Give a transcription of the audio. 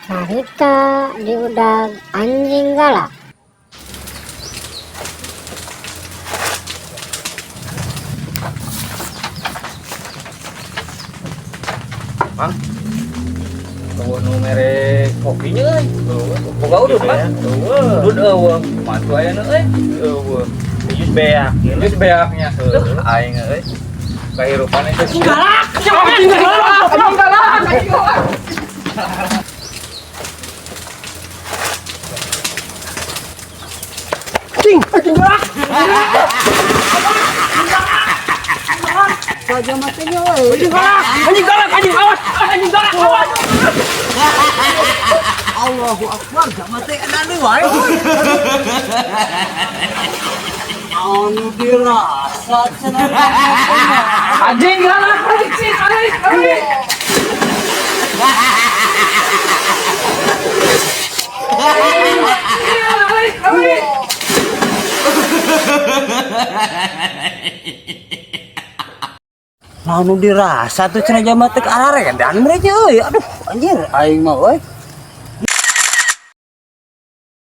Carita diudag anjing galak. Mang. Euweuh nu mere kopinya euy. Boga udud, Mang. Euweuh. Udud euweuh. Mantu aya nu euy. Euweuh. Jus beak. Geus beaknya. Duh, aing euy. Kahirupan itu. Galak, anjing galak, anjing galak, anjing galak. Anjing, anjing galak. Anjing galak, anjing galak, anjing awas, anjing galak, awas. Allahu Akbar, jama teh edan deui wae. Anu dirasa cenah. Anjing galak, anjing sih, anjing, anjing. Anjing, anjing. Anu dirasa tuh cenah jama teh araredan mereka euy. Aduh, anjir aing mah euy.